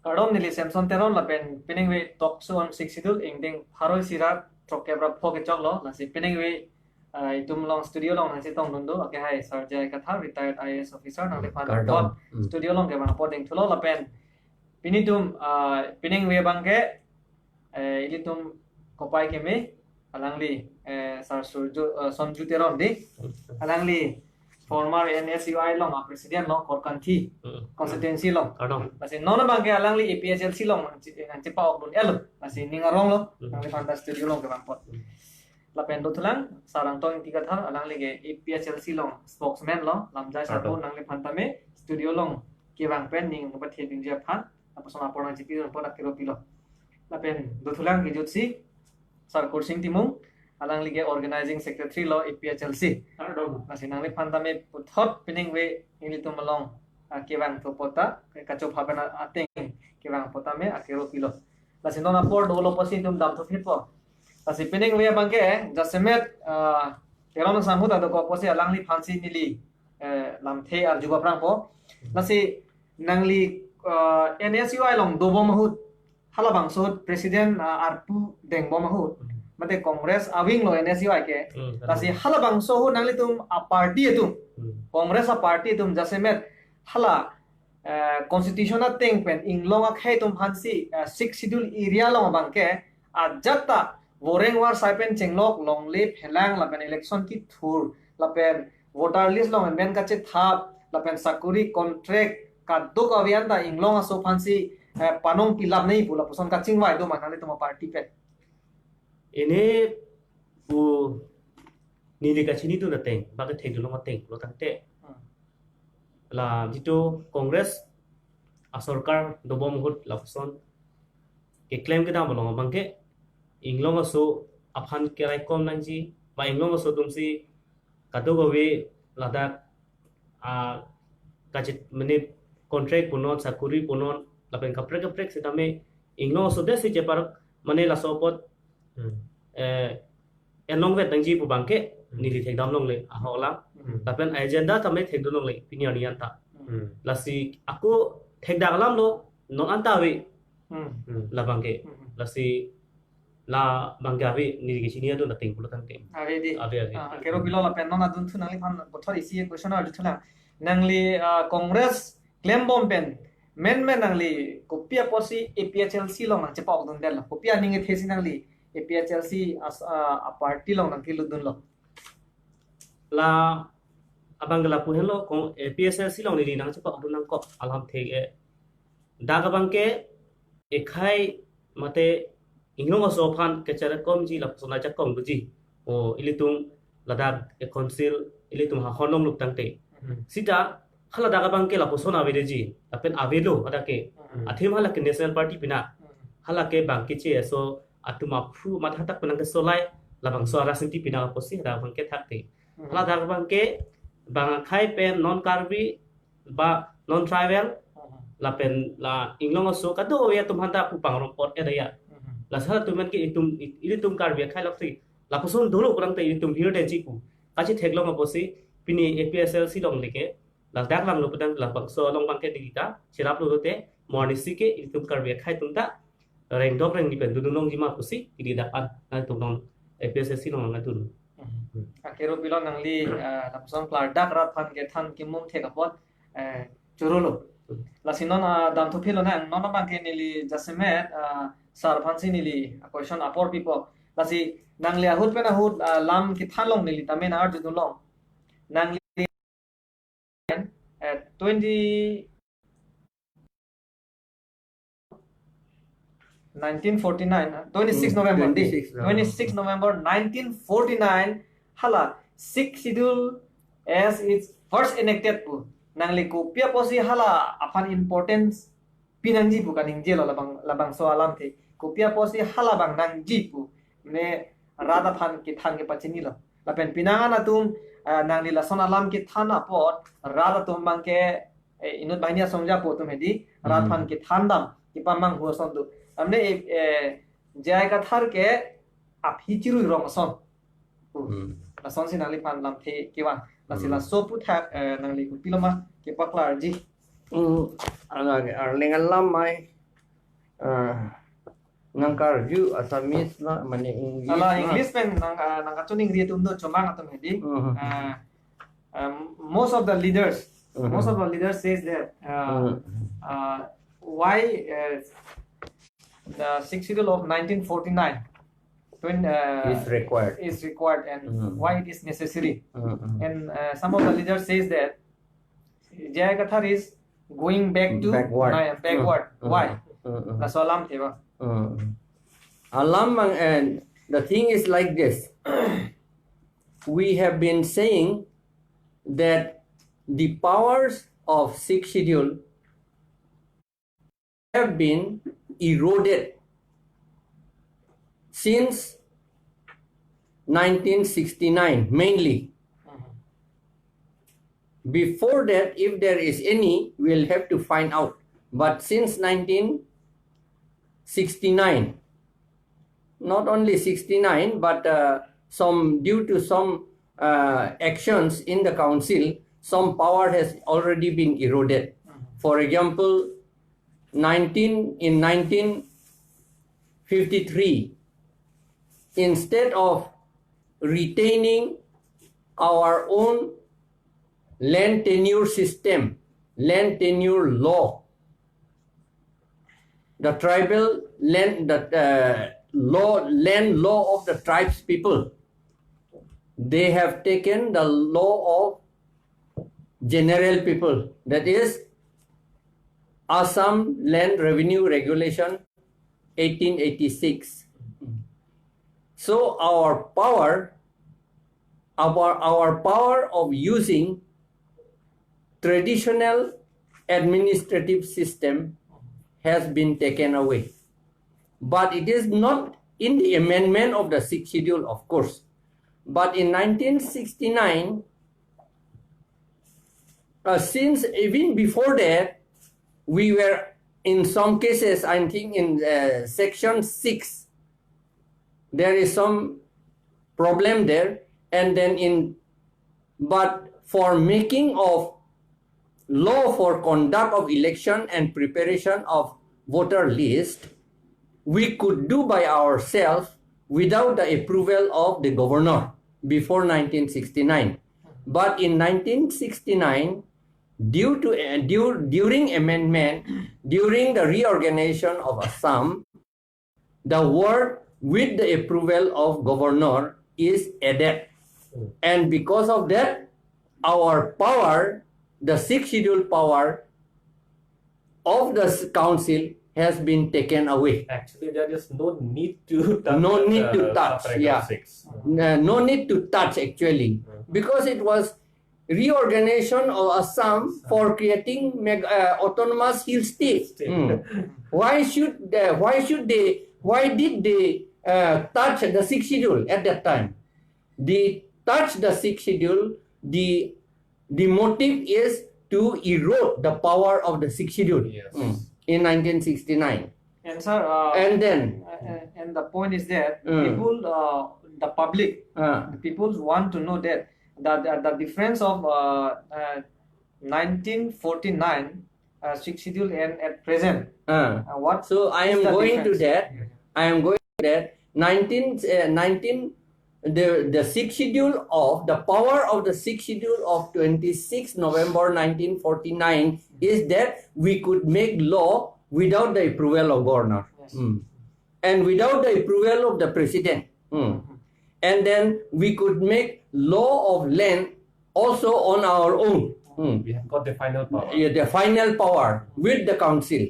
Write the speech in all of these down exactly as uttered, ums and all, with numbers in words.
Kardom, neli Samson Teron lapen peningve Talk Show on Sixth Schedule ingdeng pharo isi ra throkkep ra pho kechoklo, lasi peningve, ah, itum along studio along nangchetongdun do, ake hai Sir J I Kathar, retired I A S officer, nangliphan Kardom. apot Hmm. studio along kevang apot dingthulo lapen pini itum, ah, peningve abangke, eh, ilitum kopai keme, alangli, eh, Sir Surju, eh, Sonju Teron di, alangli former N S U I along a president along Korkanthi Hmm. constituency along. Kardom. Lasi non abangke alangli A P H L C along nangche-, nangchepa-okdun-etlo. Lasi ning aronglo, Hmm. nangliphan ta studio along kevang apot. Hmm. Lapen dothulang, Sir Angtong Ingti Kathar, alangli ke A P H L C along spokesman lo, lamjai Kardom. sarpo, nangliphan tame studio along kevang pen ning nangpathe dunji aphan, lapuson apor nangchipidun apot akero pilo. Lapen dothulang kejutsi, Sir Kursing Timung, alangli ke organizing secretary lo A P H L C. Kardom. Lasi nangliphan tame puthot peningve ilitum along, ah, kevangthu apot ta, kachopha pen ateng kevang apot tame akero pilo. Lasi non apor dolo pusi itum damthu phitpo. Lasi peningve abangke, jasemet, ah, Teron asangho ta dokok pusi alangliphansi neli, eh, lamthe arju paprangpo. Lasi nangli, ah, N S U I along dobom ahut, halabangso ahut president, ah, arpu dengbom ahut, Hmm. mate Congress a-wing lo N S U I ke. Hmm, Lasi halabangso ahut nanglitum a-party atum, Hmm. Congress a-party atum jasemet hala, eh, constitution ateng pen inglong akhei atum aphansi, eh, Sixth Schedule area along abangke ajat ta voreng varsai pen chenglok, longle phelang lapen election kethur lapen voter list along enmen kachethap lapen sakori contract kadokave anta inglong aso aphansi, eh, panong pilap nangji pu lapuson kachingvai do ma nanglitum a-party pen? Ini pu neli kachinidun ateng, bak kethekdun long ateng pulo tangte. Hmm. La jitu Congress asorkar dobom ahut lapuson keklem kedam along abangke inglong aso aphan keraikom nangji, ba inglong aso atumsi kadokave ladak, ah, kachit mane contract punon, sakori punon, lapen kaprek kaprek sitame inglong aso desi chepar mane laso apot, Hmm. eh, enlongvet nangji pu abangke Hmm. neli thekdam longle ahok alam. Hmm. Lapen agenda tame thekdun longle pini arni anta. Hmm. Lasi ako thekdak alam lo non anta ave Hmm. Hmm. labangke. Hmm. Lasi labangke ave neli kachini adun ateng pulo tangte. Ave di. Ave, ave. Ah, akero pilo lapen non adunthu nangliphan bothor isi question arjuthulang. Nangli, ah, Congress klembom pen menmen nangli kopi apotsi A P H L C along nangchepa-okdun-etlo? Kopi aning kethesi nangli A P H L C as, ah, a-party along nangkelutdunlo? La abangke lapu henlo, kong A P H L C along neli nangchepa-okdun nangkok alamthe ke. Dak abangke ekhai mate inglong aso aphan kacharaikomji lapuson ajakong doji. O ilitum ladak e-council ilitum hahon longluk tangte. Hmm. Sita haladak abangke lapuson avedetji, lapen avelo hadak ke. Hmm. Athema hala ke National Party pina. Hmm. Hala ke bang keche aso atum aphu matha thakthak penang kesolai labangso arasenti pina apotsi hadak abangke thakte. Hmm. Haladak abangke bang akhai pen non Karbi ba non tribal, Hmm. lapen la inglong aso kadokave atum aphanta pu pangrong apot edaya. Hmm. Lasi halatum an ke itum, ilitum Karbi akhai loksi lapuson dolo kurang te itum hirdetji pu kachetheklong apotsi pini A P H L C along leke ladak langlo pu tang labangso along abangke neli ta cheraplo lote mo arnisi ke itum Karbi akhai atum ta rengdok rengni pen dundun longjima pusi ili dak an nangtum non A P H L C along nangdun. Hmm. Akero pilo nangli, ah, lapuson klardak rat aphan kethan kimum thek apot, eh, chorolo. Lasi non, ah, damthu phitlo nang, non abangke neli jasemet, ah, sir aphansi neli, ah, question apor pipo. Lasi nangli ahut pen ahut, ah, lam kethan along neli tame nang-arjudun long. Nangli, eh, twenty, nineteen forty-nine, ah, twenty-six Hmm, November, di. twenty-six November. twenty-six November nineteen forty-nine, hala Sixth Schedule as it's first enacted pu nangli kopi apotsi hala aphan importance pinangji pu kaningjelo labang, labangso alamthe. Kopi apotsi hala abang nangji pu ne rat aphan kethan kepachinilo. Lapen penang an atum, ah, nangli lason alam kethan apot rat atum abangke, eh, inut banghini asong japo atum hedi, rat Hmm. aphan kethan dam, kepamanghu ason do. Amne, eh, eh, J I Kathar ke aphi chirui rong ason. Hmm. Lasonsi nangliphan lamthe kevang. Lasi Hmm. laso aphuthak, eh, nangli kopiloma kepaklarji? Hmm, ala ke arleng alam mai. Ah, nangkarju Assamese ma, mane English Ala ma. English pen nang uh, nang kachoningri atum do chomang atum hedi. Mhm. Uh, um, most of the leaders, Mhm. most of the leaders says that uh, Mhm. uh, why uh, the Sixth Schedule of nineteen forty-nine twenty, uh, Is required. is required and Mhm. why it is necessary. Mhm. And uh, some of the leaders says that J I Kathar is going back to Backward. uh, backward. Mhm. Why? Mhm. Laso alam theba. Mm. Alam mang, and the thing is like this. We have been saying that the powers of Sixth Schedule have been eroded since nineteen sixty-nine mainly. Before that, if there is any, we'll have to find out. But since nineteen sixty-nine, not only sixty-nine, but uh, some due to some uh, actions in the council, some power has already been eroded. For example, nineteen in nineteen fifty-three, instead of retaining our own land tenure system, land tenure law, the tribal land, the uh, law, land law of the tribes people, they have taken the law of general people, that is Assam Land Revenue Regulation eighteen eighty-six. So our power, our, our power of using traditional administrative system has been taken away. But it is not in the amendment of the Sixth Schedule, of course. But in nineteen sixty-nine, uh, since even before that, we were in some cases, I think in uh, section six, there is some problem there. And then in, but for making of law for conduct of election and preparation of voter list, we could do by ourselves without the approval of the governor before nineteen sixty-nine. But in nineteen sixty-nine, due to uh, due, during amendment, during the reorganization of Assam, the word with the approval of governor is added. And because of that, our power, the Sixth Schedule power of the s- council has been taken away. Actually, there is no need to touch. No need to uh, touch, subparagraph yeah. Six. Uh, no need to touch actually, because it was reorganization of Assam for creating meg- uh, autonomous hill state. State. Hmm. Why should they, why should they, why did they uh, touch the Sixth Schedule at that time? They touch the Sixth Schedule. The the motive is to erode the power of the Sixth Schedule. Yes. Hmm. In nineteen sixty-nine. And sir, uh, And then, uh, uh, and the point is that Mm. people, uh, the public, uh, the people want to know that that the, the difference of uh, uh, nineteen forty-nine uh, Sixth Schedule and at present, uh, uh, what so I is am the going to difference? that. I am going to that. nineteen, uh, nineteen, the, the Sixth Schedule of, the power of the Sixth Schedule of twenty-six November nineteen forty-nine is that we could make law without the approval of governor. Yes. Hmm. And without the approval of the president. Hmm. And then we could make law of land also on our own. Hmm. We have got the final power. Yeah, the final power with the council.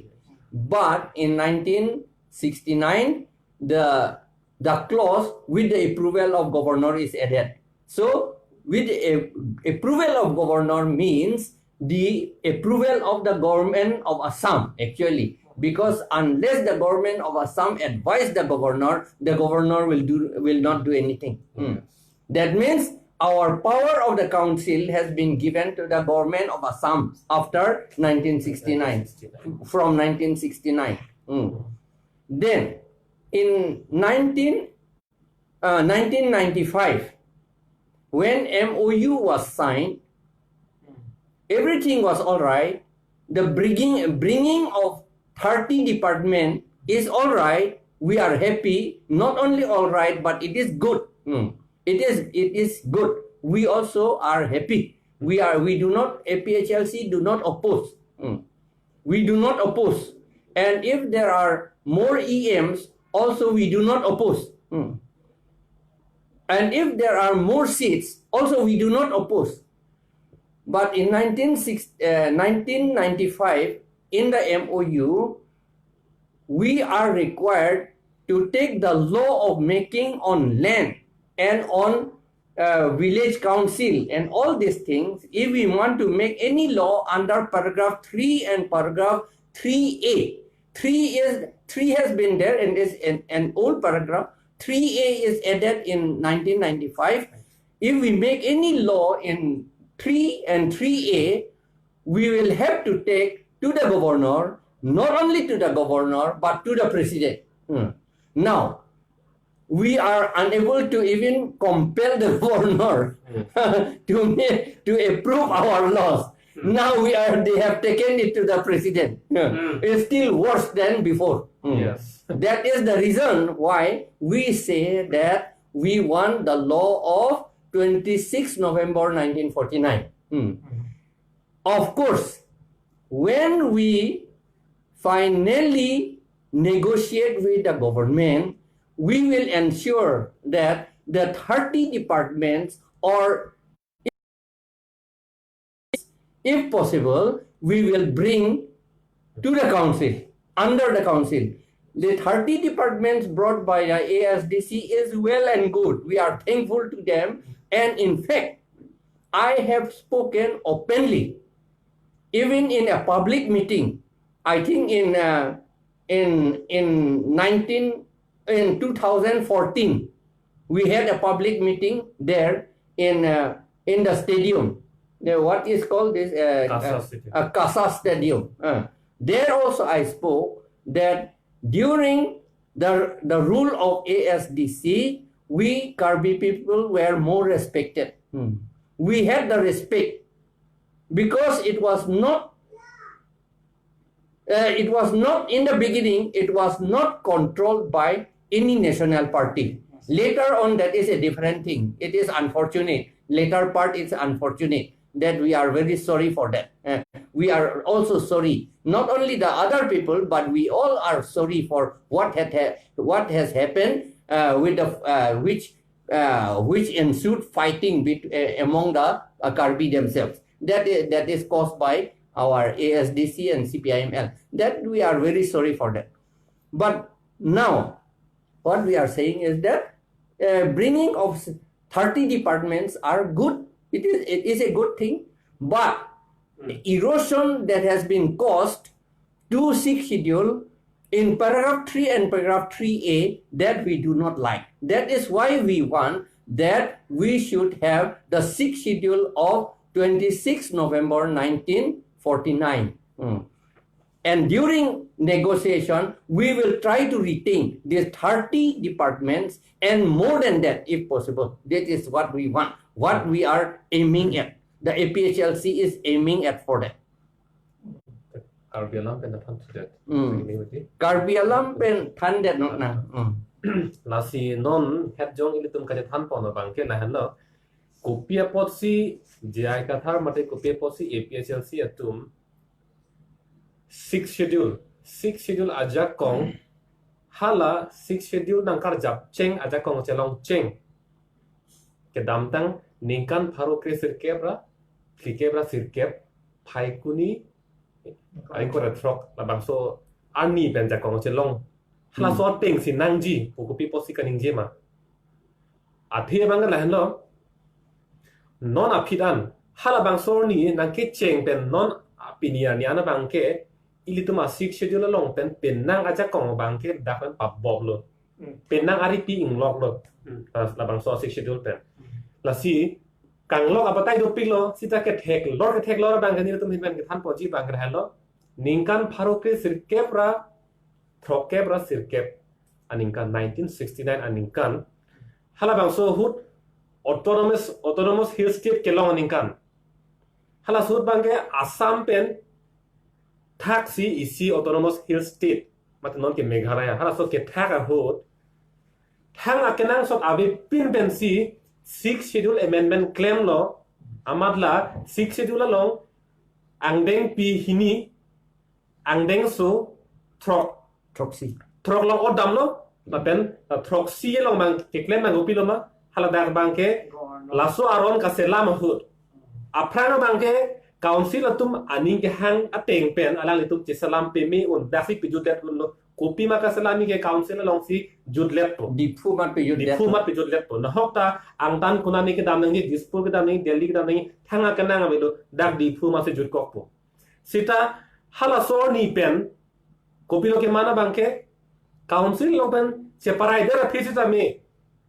But in nineteen sixty-nine, the the clause with the approval of governor is added. So with a, approval of governor means the approval of the government of Assam actually, because unless the government of Assam advise the governor, the governor will do will not do anything. Hmm. That means our power of the council has been given to the government of Assam after nineteen sixty-nine, from nineteen sixty-nine. Hmm. Then in nineteen, uh, nineteen ninety-five, when M O U was signed, everything was all right. The bringing, bringing of thirty department is all right. We are happy. Not only all right, but it is good. Hmm. It is, it is good. We also are happy. We are, we do not, A P H L C do not oppose. Hmm. We do not oppose. And if there are more E Ms, also we do not oppose. Hmm. And if there are more seats, also we do not oppose. But in nineteen six, uh, nineteen ninety-five, in the M O U, we are required to take the law of making on land and on, uh, village council and all these things. If we want to make any law under paragraph three and paragraph three A, three is, three has been there and is an, an old paragraph. Three A is added in nineteen ninety-five. If we make any law in three and three A, we will have to take to the governor, not only to the governor, but to the president. Hmm. Now, we are unable to even compel the governor to make, to approve our laws. Hmm. Now we are, they have taken it to the president. Hmm. Hmm. It's still worse than before. Hmm. Yes. That is the reason why we say that we want the law of twenty-six November nineteen forty-nine. Hmm. Hmm. Of course, when we finally negotiate with the government, we will ensure that the thirty departments, or if possible, we will bring to the council, under the council. The thirty departments brought by the A S D C is well and good. We are thankful to them. And in fact, I have spoken openly, even in a public meeting. I think in, uh, in, in nineteen, in two thousand fourteen, we had a public meeting there in, uh, in the stadium. The, what is called this? Uh, Kasa uh, Stadium. Uh, Kasa Stadium. Uh, there also I spoke that during the, the rule of A S D C, we Karbi people were more respected. Hmm. We had the respect because it was not, uh, it was not in the beginning, it was not controlled by any national party. Later on, that is a different thing. It is unfortunate. Later part is unfortunate. That we are very sorry for that. Uh, we are also sorry. Not only the other people, but we all are sorry for what had ha-, what has happened, uh, with the, uh, which, uh, which ensued fighting bet-, uh, among the, uh, Karbi themselves. That is, that is caused by our A S D C and C P I M L. That we are very sorry for that. But now, what we are saying is that, uh, bringing of thirty departments are good. It is, it is a good thing. But erosion that has been caused to Sixth Schedule in paragraph three and paragraph three A, that we do not like. That is why we want that we should have the Sixth Schedule of twenty-six November nineteen forty-nine. Hmm. And during negotiation, we will try to retain these thirty departments and more than that if possible. That is what we want, what we are aiming at. The A P H L C is aiming at for that. Karbi alam pen than thudet. Hmm. Ini berarti. Karbi alam pen thandet non nang. Hmm. Lasi non het jong ilitum kachethanpon abangke lahenlo. Kopi apotsi J I Kathar mate kopi apotsi A P H L C atum Sixth Schedule, Sixth Schedule ajakong, hala Sixth Schedule nangkarjap cheng ajakong chelong cheng. Kedamtang ningkan pharo kre sirkep ra, phlikep ra sirkep, Phaikuni, ai ko ra throk, labangso arni pen jakong chelong. Hala Hmm. so atengsi nangji, pu kopi apotsi kaningje ma. Athe abang lahenlo, non aphi dan, halabangso arni nangkecheng pen non apini arni an abangke, ilitum a Sixth Schedule along pen penang ajakong abangke dak pen paboblo. Hmm. Penang aripi ingloklo. Hmm. La, labangso Sixth Schedule pen. Hmm. Lasi, kanglok abatai dopiklo, sita ketheklor, ketheklor abangke nelitum ahin pen kethanponji abangke lahenlo. Ningkan pharo kre sirkep ra, throkkep ra sirkep aningkan, nineteen sixty-nine aningkan. Halabangso ahut Autonomous, Autonomous Hill State kelong aningkan. Halaso ahut abangke Assam pen thaksi isi Autonomous Hill State. mate non ke Meghalaya, halaso kethak ahut, thang akenangsot avepin pensi Sixth Schedule amendment klemlo, amatla Sixth Schedule along angdengpi hini, angdengso throk, throksi, throk along odamlo, lapen, uh, throksi along abang keklem abang kopilo ma, haladak abangke laso aron kaselam ahut, aphrang abangke council atum aning kehang ateng pen alanglitum cheselam peme un, daksi pejutdet unlo. Kopima kaselam ke council alongsi jutletpo. Diphu mat pejutdet. Diphu mat pejutletpo. Nahok ta angtan konane kedam nangji, Dispur kedam nangji, Delhi kedam nangji, thang akenang avelo, dak Diphu matsi jutkokpo. Seta halaso arni pen kopilo keman abangke council along pen cheparai der aphi sitame,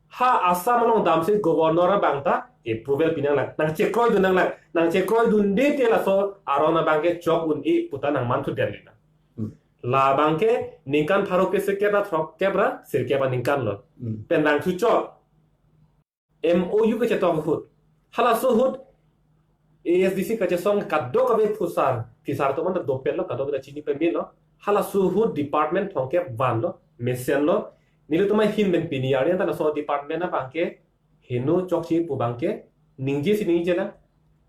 ha Assam along damsi governor abang ta approval pinanglang, nangchekroidun nanglang, nangchekroidunde te laso aron abangke chok un-e puta nangmanthudetlang. Hmm. Labangke ningkan pharo kre sirkep ra throkkep ra sirkep aningkanlo. Hmm. Pen nangthuchok M O U kachetok ahut, halaso ahut A S D C kachesong kadokave phusar, phisar atum anta dopetlo, kadokave ta chini pemelo. Halaso ahut department thomkep vanlo, mesenlo. Nelitum ahin pen pini arni anta laso department abangke heno chokche pu abangke ningjesi ningjelang.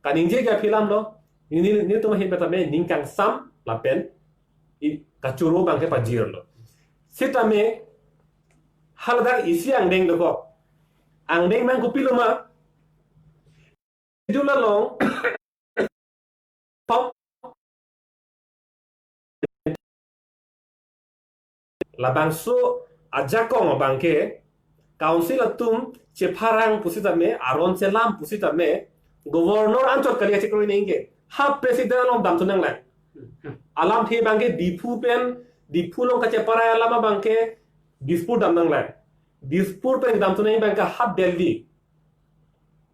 Kaningje ke aphi alamlo. Neli, nelitum ahin pen tame ning kangsam lapen i kachoro abangke pajirlo. Sitame haladak isi angdeng dokok. Angdeng abang kopilo ma? Schedule along thom, labangso ajakong abangke council atum chepharang pusitame, aron chelam pusitame, governor anchot kali kachekroi nangji ke, ha president along damthu nanglang. Alamthe abangke Diphu pen, Diphu along kacheparai alam abangke Dispur dam nanglang. Dispur pen damthu nangji abangke ha Delhi.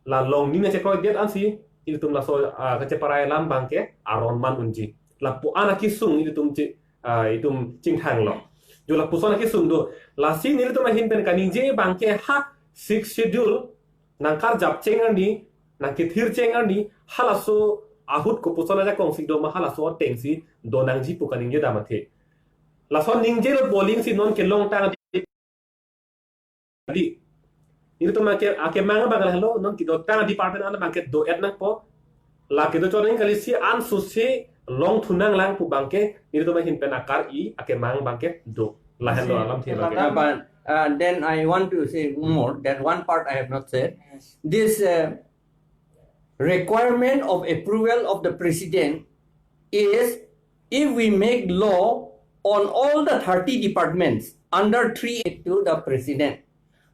La longni nangchekroidet ansi ilitum laso, ah, kacheparai alam abangke aron man unji. Lapu-an akesung ilitum che, ah, itum chingthanglo. Jo lapuson akesung do. Lasi nelitum ahin pen kaningje abangke ha Sixth Schedule nangkarjap cheng arni, nangkethir cheng arni, halaso ahut kopuson ajakongsi do ma, halaso atengsi do nangji pu kaningje dam athe. Laso ningjelo bowling si non kelongtang di. Nelitum abangke akemang abang lahelo, non kedotang department an abangke do-et nangpo. La kedo chonang kali si ansose longthu nanglang pu abangke nelitum ahin pen akar-i akemang abangke do. Lahelo alamthe abangke. Uh, but, uh, then I want to say more. That one part I have not said. Yes. This, uh, requirement of approval of the president is if we make law on all the thirty departments under three to the president.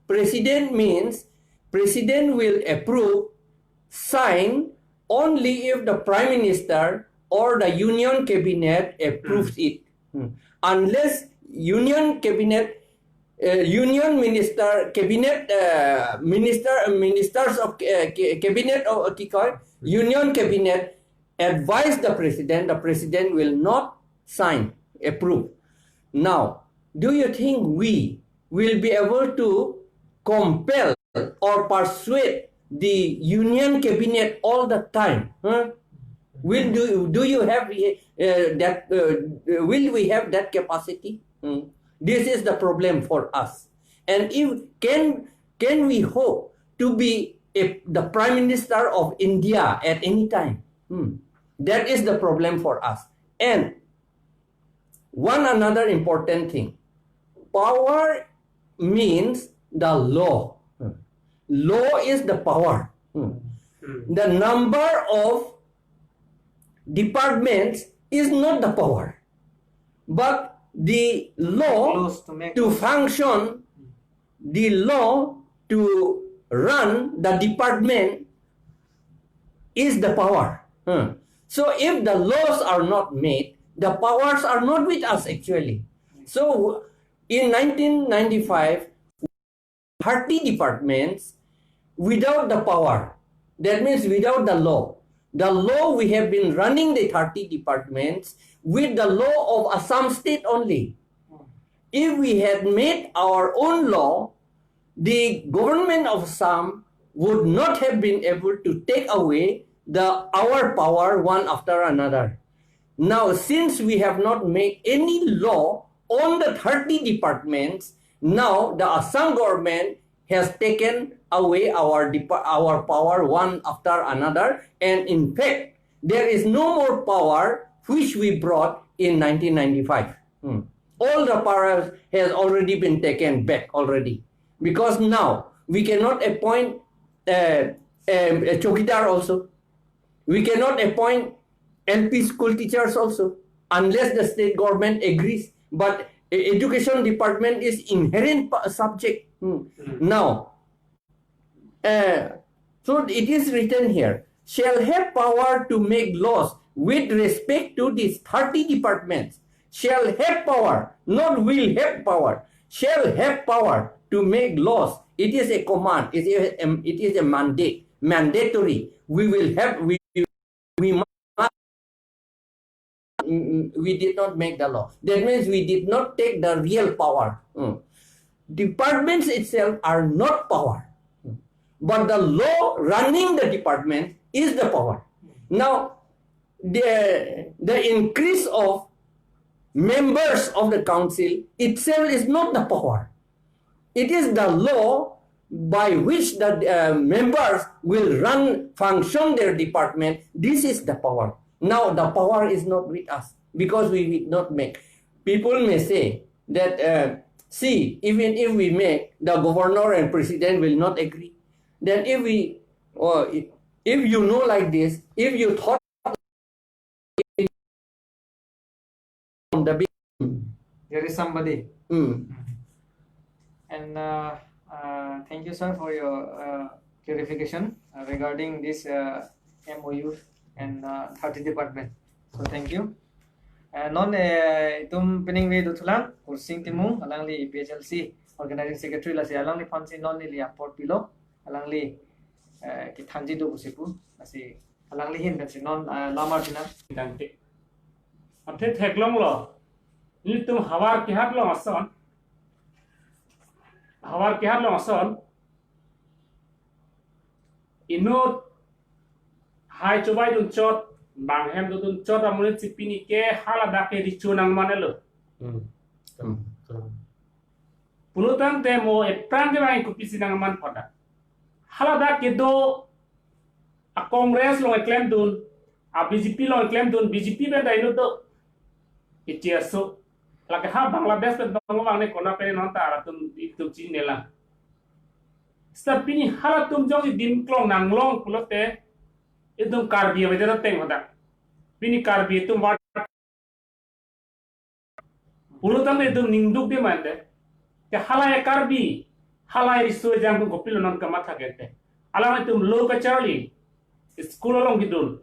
President means president will approve, sign only if the prime minister or the union cabinet approves it. Hmm. Unless union cabinet, uh, union minister, cabinet, uh, minister, ministers of, uh, ca-, cabinet, or কি কয়, union cabinet advise the president, the president will not sign, approve. Now, do you think we will be able to compel or persuade the union cabinet all the time? Huh? Will do, do you have, uh, that, uh, will we have that capacity? Hmm. This is the problem for us. And if can, can we hope to be a, the Prime Minister of India at any time? Hmm. That is the problem for us. And one another important thing, power means the law. Hmm. Law is the power. Hmm. Hmm. The number of departments is not the power, but the law Laws to make to function, the law to run the department is the power. Hmm. So if the laws are not made, the powers are not with us actually. So in nineteen ninety-five, thirty departments without the power. That means without the law. The law, we have been running the thirty departments with the law of Assam state only. If we had made our own law, the government of Assam would not have been able to take away the, our power one after another. Now, since we have not made any law on the thirty departments, now the Assam government has taken away our depa-, our power one after another, and in fact, there is no more power which we brought in nineteen ninety-five. Hmm. All the power has already been taken back already, because now we cannot appoint, uh, um, a chowkidar also. We cannot appoint L P school teachers also, unless the state government agrees. But e-, education department is inherent pa-, subject. Hmm. Hmm. Now, uh, so it is written here, "Shall have power to make laws with respect to these thirty departments." Shall have power, not will have power. Shall have power to make laws. It is a command. It is a, it is a mandate, mandatory. We will have, we, we must, mm, we did not make the law. That means we did not take the real power. Mm. Departments itself are not power. But the law running the department is the power. Now, the, the increase of members of the council itself is not the power. It is the law by which the, uh, members will run, function their department. This is the power. Now, the power is not with us because we did not make. People may say that, uh, "See, even if we make, the governor and president will not agree." Then if we, or if, if you know like this, if you thought on the big, there is somebody. Mm. And, uh, uh, thank you, sir, for your, uh, clarification, uh, regarding this, uh, M O U and, uh, thirty department. So thank you. Uh, non, uh, itum peningve dothulang, Kursing Timung, alangli A P H L C organizing secretary, lasi alangliphan si non neli apor pilo, alangli, uh, kethanji do pusi pu, lasi alangli ahin pensi non, ah, lamar jinang. Tangte. Athe theklonglo. Nelitum havar kehat along ason. Havar kehat along ason. Inut hai chobai dun chot, bang hem dodun chot amonit si pini ke haladak ke richo nangmanlo. Hmm. Hmm. Pulotangte mo epran ke bang kopisi nangman phoda. Haladak kedo a Congress along keklemdun, a B J P along keklemdun, B J P pen ta inut do. Iti aso. Lake ha Bangladesh pen bang bang ne kona pen non ta atum itum chinine lang. Seta pini halatum jongsi dim klong nanglong pulote itum Karbi avedetang hodak. Pini Karbi itum war pulotangte itum ningduk de mante. Ke halai Karbi, halai riso ejang atum kopilo non kamatha kente. Alanglitum lo kacharli, school along kedun,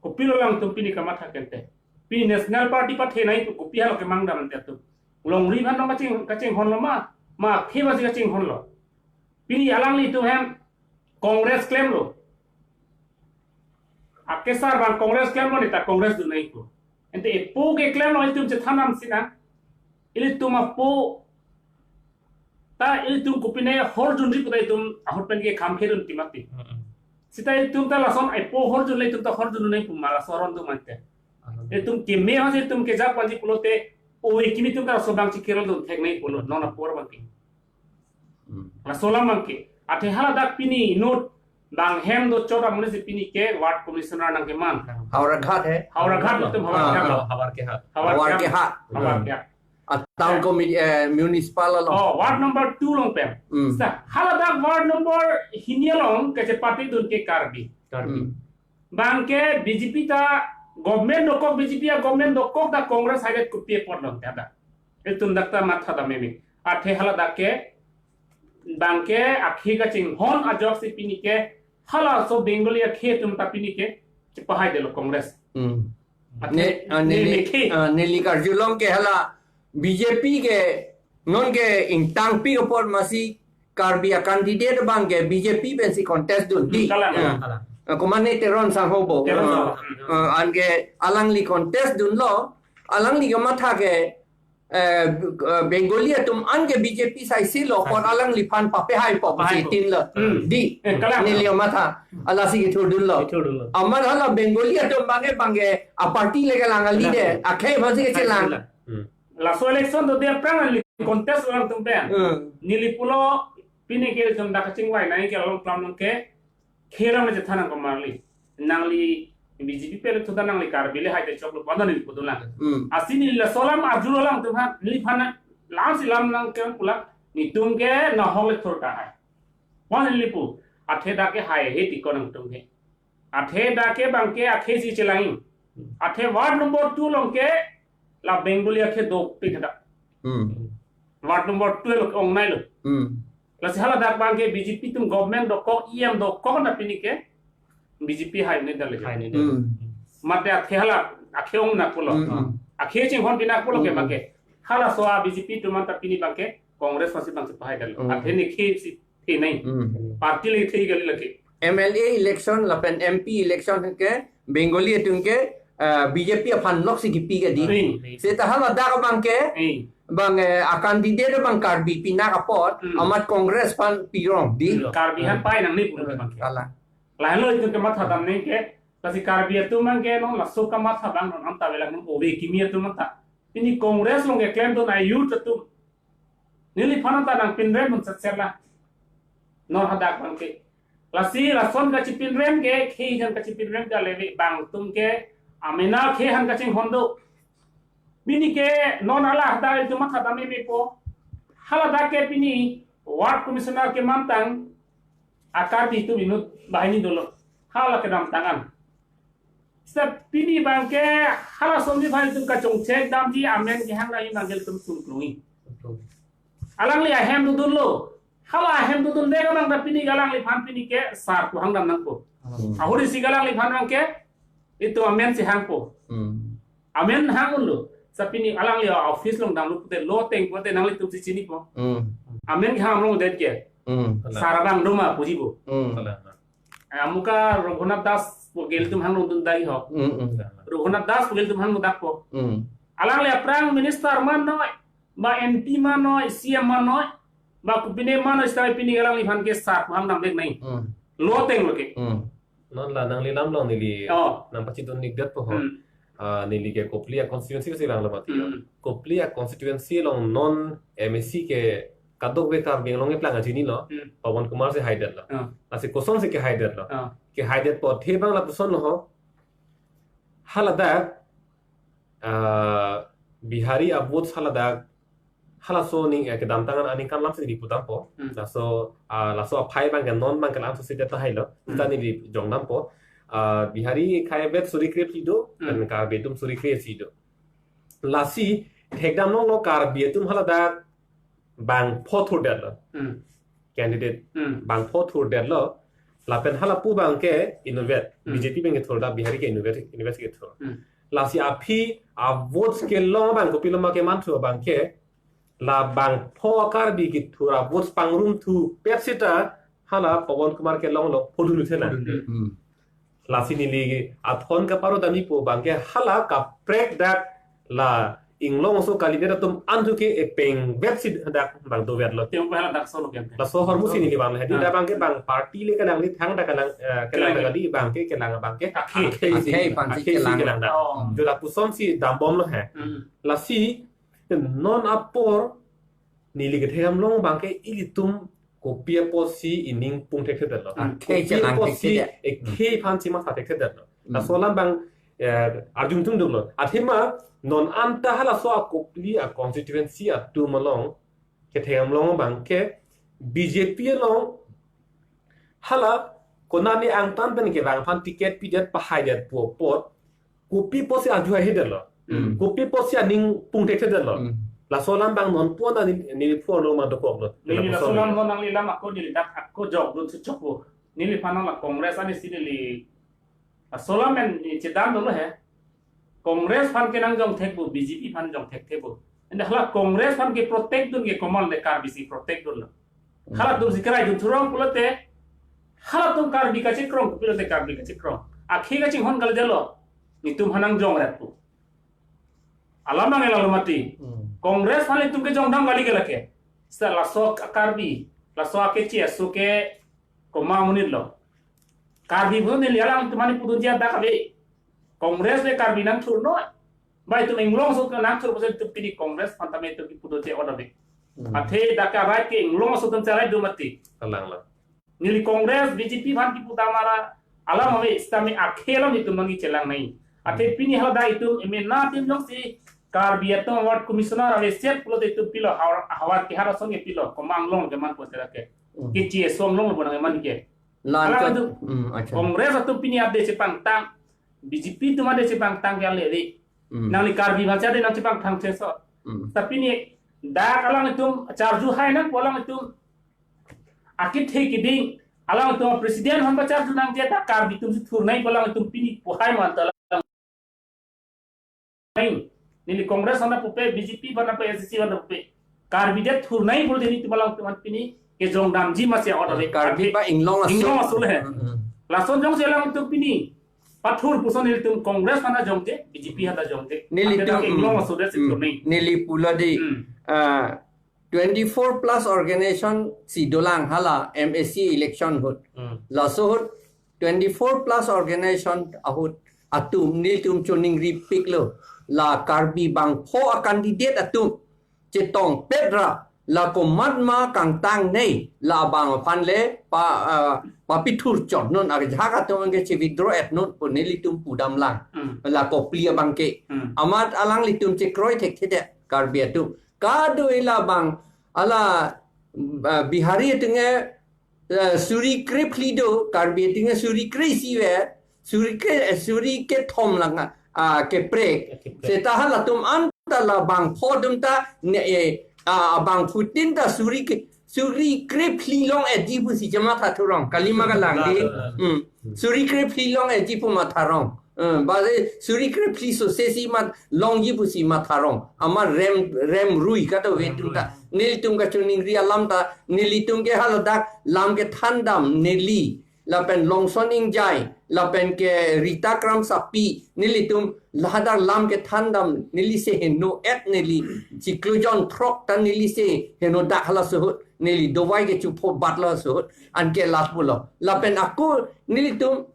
kopilo alangtum pini kamatha kente. Pini National Party pathenei tu kopi halo kemang da mante atum. Longri aphan nong kaching, kachinghonlo ma, ma akhei aphan si kachinghonlo. Pini alanglitum hem Congress klemlo. Akesar bang Congress klemlo, neta Congress dun nangpo. Ante epo keklemlo itum chethan nam sina. Ilitum apo ta ilitum kopine horjunri pu ta itum ahut pen ke kham khedun timati. Mm-mm. Seta itum ta lason epo horjunle itum ta horjun nangpo ma laso aron do mante. Aron. Itum keme aphan si itum kejak aphan si pulote, oi kimi itum ta laso abang si kerel dun theknei pulo, non apor abang ke. Hmm. Laso alam abang ke. Athe haladak pini inut bang hem do chot amonit si pini ke ward commissioner nangkeman. Howraghat he. Howraghat lo itum, Howraghat lo. Ah, Howraghat. Howraghat. Howraghat. Hmm. Howraghat. A town committee, eh, municipal along. Oh, ward number two along pen. Hmm. Sa, haladak ward number hini along kachepatedun ke Karbi. Karbi. Hmm. Bang ke B J P ta government dokok, B J P a government dokok, ta Congress haidet kopi apot long ta da. Itum dak ta matha da meme. Athe haladak ke bang ke akhei kachinghon ajoksi pini ke halaso Bengali akhei atum ta pini ke chepahaidetlo Congress. Hmm. Athe ne, ah, ne, neli, ne, ah, neli karjulong ke hala B J P ke non ke ingtangpi apot masi Karbi a candidate abang ke B J P pensi contest dun di. Hmm, kalang, ah, kalang. Ah, komatne Teron sangho bo. Teron ah, sangho. Ah, anke alangli contest dunlo, alangli kematha ke, eh, eh, Bengali atum anke B J P saisi lo, saisi. Apot alangliphan papehaipo, papehaipo, pusi tin lo. Hmm. Di. Eh, kalang. Neli matha, alasi kethurdunlo. Kethurdunlo. Amat hala Bengali atum abang ke, abang ke a party le kelang kali de, kalang. Akhei aphan si kechelang. Kalang. Hmm. Laso election do dia prang neli contest alangtum pen. Hmm. Neli pulo pini ke jom dak kachingvai nangji ke along klam nang ke khei along chethan nangkok ma neli. Nangli B J P pen le thuda nangli Karbi le hai te choklo pon neli pudulang. Hmm. Lasi neli laso alam arjulo alangtum ha, neliphan lam si lam nang ke pulang, netum ke nahok le thur tahai. Pon neli pu, athe dak ke hai he ti ko nangtum ke. Athe dak ke bang ke akhei si chelang. Athe ward number two along ke la Bengali akhei dopik hadak. Hmm. Ward number two along ke ong nai lo. Hmm. Lasi haladak bang ke B J P atum government dokok, E M dokok na pini ke B J P hai ne dal le. Hai ne dal. Hmm. Mate akhei hala akhei ong nangkoklo. Hmm, hmm. Akhei chinghon pi nangkoklo ke Hmm, bang ke. Halaso a B J P atum anta pini bang ke Congress aphansi bang si pahai dal. Hmm. Athe ne khei si the nai. Hmm. Party le the kali lake. M L A election lapen M P election ke Bengali atum ke, ah, B J P aphan lok si kipi ke di. Hmm. Seta haladak bang ke, Hmm. bang, eh, a candidate bang Karbi pinak apot, Hmm. amat Congress aphan pirong di. Hmm. Karbi aphan pai nangne pu bang ke. Kalang. Lahenlo itum ke matha dam nang ke, lasi Karbi atum bang ke non laso kamatha bang non anta velang non ove kimi atum anta. Pini Congress along ke klemdun a-youth atum. Neliphan anta nangpinrem un setset la. Non hadak bang ke. Lasi lason kachipinrem ke, khei jan kachipinrem ke leve bang atum ke, amena khei aphan kachinghon do. Pini ke non hala hadak itum matha dam mepo. Haladak ke pini ward commissioner kemantang a Karbi atum inut banghini dolo. Hala kedamtang an. Seta pini bang ke hala somni bhai atum kachongchek damji amen kehang dam bang ke ilitum sungklungi. Alangli ahem dodunlo. Hala ahem dodunde ka bang ta pini alangliphan pini ke sar pu hang dam nangpo. Hmm. Ahuri si alangliphan bang ke itum amen si hangpo. Hmm. Amen hang unlo. Seta pini alangli office along damlo pute loteng pute nanglitum si chinipo. Hmm. Amen kehang along det ke. Hmm. Sar abang do ma puji bo. Hmm. Kalang. Eh, amuka Raghunath Das pu ke ilitum hang dodun dai ho. Hmm, hmm. Raghunath Das pu ke ilitum hang dakpo. Hmm. Alangli aphrang minister ma noi, ba M P ma noi, C M ma noi, ba kopine ma noi, seta pini alangliphan ke sar pu hang dam dek nai. Hmm. Loteng lo ke. Hmm. Non la nangli lam along neli Oh. nangpachidun nik det po ho. Hmm. Ah, neli ke Kopili a constituency si langlo mati ho. Hmm. Kopili a constituency along non M A C ke kadokave Karbi Anglong keplang ajini lo. Hmm. Pawan Kumar si hai detlo. Ah. Lasi kosonsi kehai detlo. Ah. Kehai det po athe bang lapuson lo ho. Haladak, ah, Bihari a votes haladak, halaso ning, eh, kedamtang an aningkan lam si di pudampo. Hmm. Laso, ah, laso aphai bang ke non bang ke lam so sita tahai lo. Hmm. Tani di jong dampo. Ah, Bihari akhei vet suri kre phli do, Hmm. dan Karbi atum suri kre isi do. Lasi thekdam longlo Karbi atum haladak bangpho thur detlo. Hmm. Candidate Hmm. bangpho thur detlo. Lapen hala pu bang ke inutvet. Hmm. B J P bang ke thur da Bihari ke inutvet, inutvet ke thur. Hmm. Lasi aphi a votes kelong bang kopilo ma keman thu bang ke la bangpho Karbi kethur a votes pangrum thu pet sita hala Pawan Kumar kelong lo phodun uthe na. Phodun. Hmm. Lasi neli athon kaparo damipo bang ke hala kaprek dak la inglong so candidate atum an thu ke epeng vet si dak bang dovet lo. Teng hala dak solo ke. Laso hormu si neli bang le. Di Ah. da bang ke bang party le kelang ni thang dak kelang, eh, kelang Kelang. dak di bang ke kelang bang ke. Akhei. Akhei si. Akhei aphan si Akhei si kelang. kelang dak. Oh. Hmm. Jo lapuson si dambom lo he. Hmm. Lasi non apor neli kethekdam long bang ke ilitum kopi apotsi ining pung thekthedetlo. Hmm. Kopi Akhei chelang apotsi thekthedet. ekhei aphansi masa thekthedetlo. Hmm. Laso alam bang, eh, arjum tum duklo. Athema non anta halaso a Kopili a constituency atum along kethekdam long bang ke B J P along hala konane angtan pen kevang aphan ticket pidet pahaidet pu apot kopi apotsi arju hai hedetlo. Hmm. Kopi apotsi aning pung thekthedetlo. Hmm. Laso alam bang non pu anta neli, neli phu arlo ma dokoklo. Neli Lapuson laso alam neli. non nangli lam ako neli dak ako jokdun si chokpo. Neliphan la Congress ani si neli. Laso alam en neli chedam dolo he. Congress aphan ke nangjong thekpo, B J P aphan jong thekthekpo. Ende hala Congress aphan ke protect dun ke komat le Karbi si protect dunlo. Hmm. Halatum si krai dun thurong pulote, halatum Karbi kachekrong, pulote Karbi kachekrong. Akhei kachinghon kali jalo, netum aphan nangjong ret pu. Alam bang ela lo mati. Hmm. Congress aphan netum kejong dam kali ke lake. Seta laso Karbi, laso akechi aso ke komat amonit lo. Karbi pun neli alangtum aphan pudunji adak ave. Congress le Karbi nangthur noi. Bai itum inglong aso ke nangchor pusi itum pini Congress aphan tame itum kipu doji order de. Hmm. Athe dak ke abai ke inglong aso atum chalai do mati. Kalang la. Neli Congress, B J P aphan kipu dam ara alam ave, sitame akhei alam itum nangchelang nai. Athe pini hadak itum emena atum jongsi Karbi atum Ward Commissioner aveset pulote itum pilo, havar, havar kehar ason ke pilo, komat along keman pulote dak ke. Hmm. Keche ason along lo bonang keman ke. Lanjut. Alam atum, hmm, acha. Congress atum pini ade chepangtang, B J P atum ade chepangtang ke ale ri. Hmm. Nangli Karbi aphan si ade nangchepangtang cheso. Hmm. Tapi pini dak alanglitum charju hai nangpo, alanglitum akethe kiding, alanglitum president aphan pacharju nangji, dak Karbi atum si thur nangpo, alanglitum pini pu hai ma anta alang. Neli Congress aphan pupe, B J P aphan pupe, A C C aphan pupe. Karbi det thur nangpo, nelitum alanglitum aphan pini kejong damji masi order le. Karbi ba inglong aso. Inglong aso le. Hmm, hmm. Lason jongsi alanglitum pini pathur puson nelitum Congress aphan jongje, B J P aphan jongje. Nelitum, ante dak inglong aso det si, hmm, thur nang. Neli pulo di, hmm, ah, twenty-four plus organization si dolang hala M A C election ahut. Hmm. Laso ahut twenty-four plus organization ahut atum nelitum choningripiklo. La Karbi bangpho a-candidate atum chetongpet ra, la komat ma kangtang nei, labang aphan le pa, ah, papithur chot non, ajahak atum ke che-withdraw et non pu nelitum pudam lang. Hmm. La kopli abang ke. Hmm. Amat alanglitum chekroi thekthe det Karbi atum. Kadoi labang, ala, ah, Bihari atum ke, eh, suri krephli do, Karbi atum ke suri kreisi ave, suri kre, eh, suri kethom lang, ah, keprek. Keprek. Seta halatum anta labangpho atum ta ne, eh, ah, bangphutin ta suri ke, suri krephli long etji pusi chematha thurong. Kali ma kalang di. Hmm. Suri krephli long etji pu matharong. Eh, ba se suri krephli sose si mat longji pusi matharong. Amat rem, remrui kadokave atum ta. Nelitum kachiningri alam ta, nelitum ke haladak lam kethandam neli, lapen Longson Ingjai, lapen ke Rita Kramsapi, nelitum hadak lam kethandam neli si heno et neli, chiklo jon throk ta neli si heno dak halaso ahut, neli dovai kechupho bat laso ahut, anke lat pulo. Lapen ako nelitum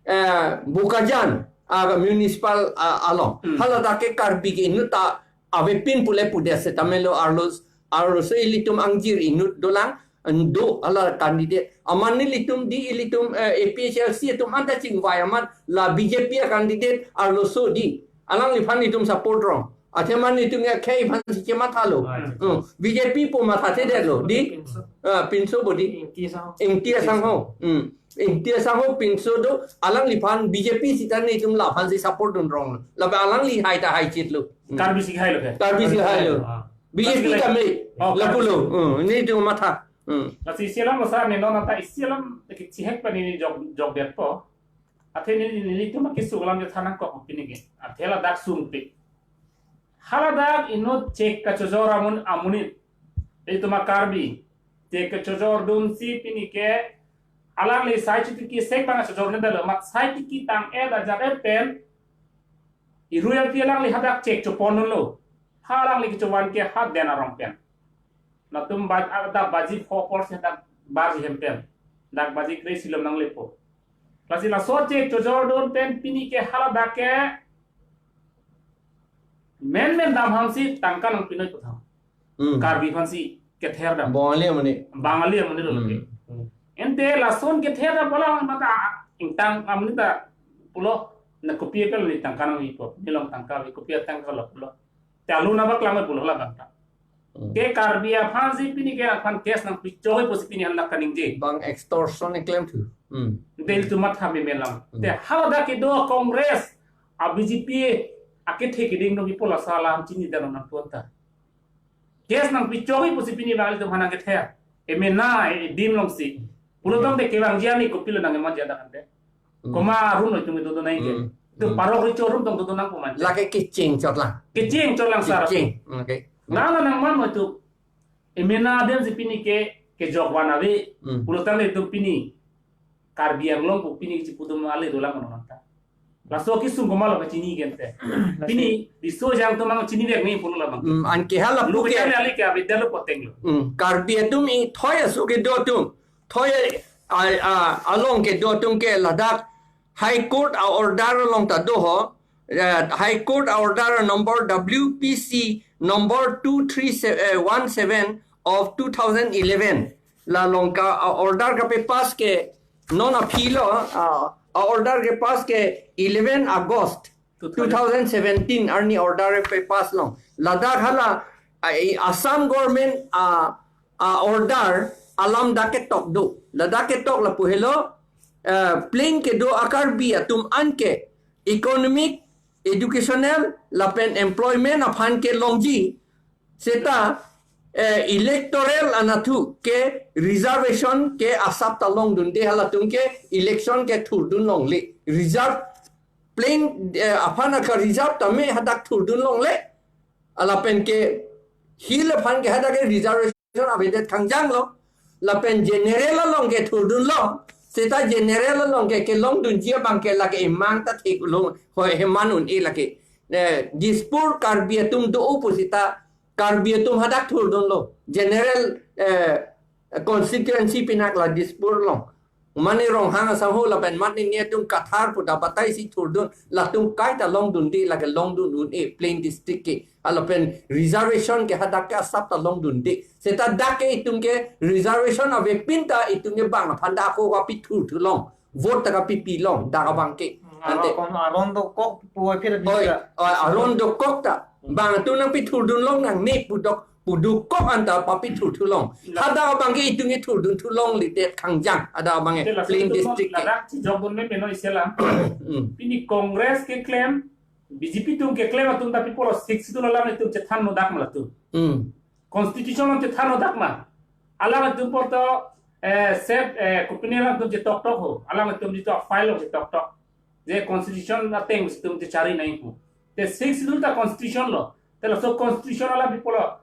eh, Bokajan, ah, municipal, ah, along. Hmm. Haladak ke Karbi ke inut ta avepin pule pudet setame lo arlos, arloso ilitum angjir inut dolang, ando hala candidate. Amat nelitum di ilitum, eh, A P H L C atum anta chingvai amat la B J P a-candidate arloso di. Alangliphan itum support rong. Athema nelitum akhei aphan si chemathalo. Ah, acha. Hmm. B J P pu mathathe detlo di. Pinso. Ah, pinso bo di. Ingti asangho. Ingti asangho. Hmm. Ingti asangho pinso do, alangliphan B J P sita nelitum laphan si support dun rong. Lapen alangli hai ta hai chit lo. Hmm. Karbi si hailo ke? Karbi si hailo. Ah. B J P kami. Oh, lapulo. Hmm. Nelitum matha. Hmm. Lasi isi alam lo sir, ne non anta isi alam kechihek pen neli jok, jokdetpo. Athe neli, nelitum kesung alam je than nangkok pini ke. Athe ladak sungpik. Haladak inut chek kachojor amun, amonit. Itum a-Karbi. Chek kachojordun si pini ke alangli sai chitiki sek bang chojor ne dalo. Mat sai tiki tang-et ajar-et pen. Irui aphi alangli hadak chek chopon lo. Ha alangli kechovan ke ha den arong pen. Latum ba-, dak baji pho apor si dak barji hem pen. Dak baji kre-isi alom nanglepo. Lasi laso chek chojordun pen pini ke haladak ke menmen dam aphan si tangka nangpinoi puthot. Hmm. Karbi aphan si kether dam. Bangali amonit. Bangali amonit lo ke. Hmm. Ante lason kether dam pulo mata ingtang amonit ta pulo, na kopi apel ni tangka nangpipo. Neli along tangka ave, kopi atangka lo pulo. Te alu nabak lang pulo labang ta. Hmm. Te Karbi aphan si pini ke aphan case nangpichoi pusi pini an la kaningje. Bang extortion keklem thu. Hmm. Te ilitum matha meme lang. Hmm. Te haladak kedo Congress, a-B J P, akethe kiding nangpipo, laso alam chini dan nangpon ta. Case nangpichoi pusi pini bang ilitum aphan nangkether. Emena, eh, adim along si. Pulo tangte kevangji arni kopilo nangkemanji dak ante. Hmm. Komat arum lo itum kedo do nang ke. Hmm. Itum parok recho arum tong do nangpo man. Lake kecheng chot lang. Kecheng chot lang sir. Kecheng. Okay. Nang nangman mo itum. Emena adim si pini ke, kejok van ave. Hmm. Pulo tangte itum pini Karbi Anglong pu pini chipu atum ale dolang non anta. Laso kesung komat lo kachini ke ante. Pini riso jang atum nangchinivek nangji pulo labang. Hmm, anke hala puke. Lo kali ke avedetlo poteng lo. Hmm, Karbi atum ingthoi aso kedo atum. Thoi a, a, along kedo atum ke ladak High Court a-order along ta do ho. uh, High Court order number W P C number two three one seven of two thousand eleven. La along ke, uh, order kapepass ke non aphi lo, uh, uh, order kepass ke eleven August two thousand seventeen arni order kepass long. Ladak hala, uh, Assam government, uh, uh, order alam dak ketok do. Ladak ketok lapu helo, uh, plain kedo a-Karbi atum an ke economic, educational lapen employment aphan kelongji seta, eh, electoral anatthu ke reservation ke asap ta longdunde, halatum ke election kethurdun longle. Reserve plain, eh, aphan aka reserve tame hadak thurdun longle. Lapen ke hill aphan ke hadak ke reservation avedet kangjang lo. Lapen general along kethurdun lo. Seta general along ke kelongdunji abang ke lake emang ta thik lo. Hoi heman un-e lake. Eh, Dispur Karbi atum do-o pu seta Karbi atum hadak thurdun lo. General, eh, constituency pinak la Dispur along. Mane Ronghang asangho lapen mane ni atum Kathar pu ta batai si thurdun, latum kaita longdunde, lake longdun un-e plain district ke. Lapen reservation ke hadak ke asap ta longdunde. Seta dak ke itum ke reservation avepin ta itum ke bang aphan dak ako kapithurthu long. Vote ta kapipi long dak abang ke. Hmm, ante aron, aron dokok puvoiphit oi, oi, aron dokok ta. Hmm. Bang atum nangpithurdun long nangne pudok, pudokok anta papithurthu long. La- Hadak abang ke itum ke thurdunthu longledet kangjang. Hadak abang ke te laso plain itum district ke. Ladak chijokdun meme non isi alam. Hmm. Pini Congress keklem, B J P atum keklem atum ta pi pulo Sixth Schedule alam itum chethannodak ma latum. Hmm. Constitution along chethannodak ma. Alanglitum apor to, eh, set, eh, kopine alanglitum chetoktok ho. Alanglitum jitu a-file along chetoktok. Je constitution ateng itum chechari nangji pu. Te Sixth Schedule ta constitution lo. Te laso constitution alam pi pulo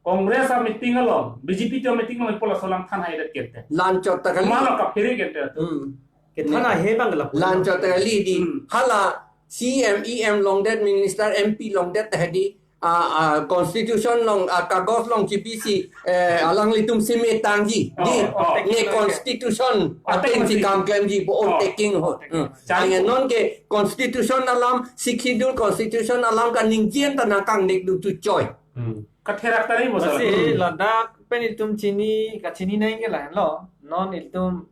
Congress a-meeting along, B J P atum a-meeting along pi pulo laso alam than haidet kente. Lanchot ta kali. Malo kaphere kente tu. Hmm. Kethan ahe abang ke lapu. Lanchot ta kali di. Hmm. Hala C M, E M longdet, minister, M P longdet hedi, ah, ah, constitution along, ah, kagos along chipisi, eh, alanglitum si me tangji. Oh, di, oh. Ne constitution, oh, ateng si kam klemji, bo, oh, taking ho. Hmm. Chari. Ange non ke constitution alam, Sixth Schedule constitution alam kaningje an ta nangkangnek dun tu choi. Hmm. Katherak tari mo. Lasi sala. Hmm. Ladak pen itum chini, kachini nangji ke lahenlo. Non itum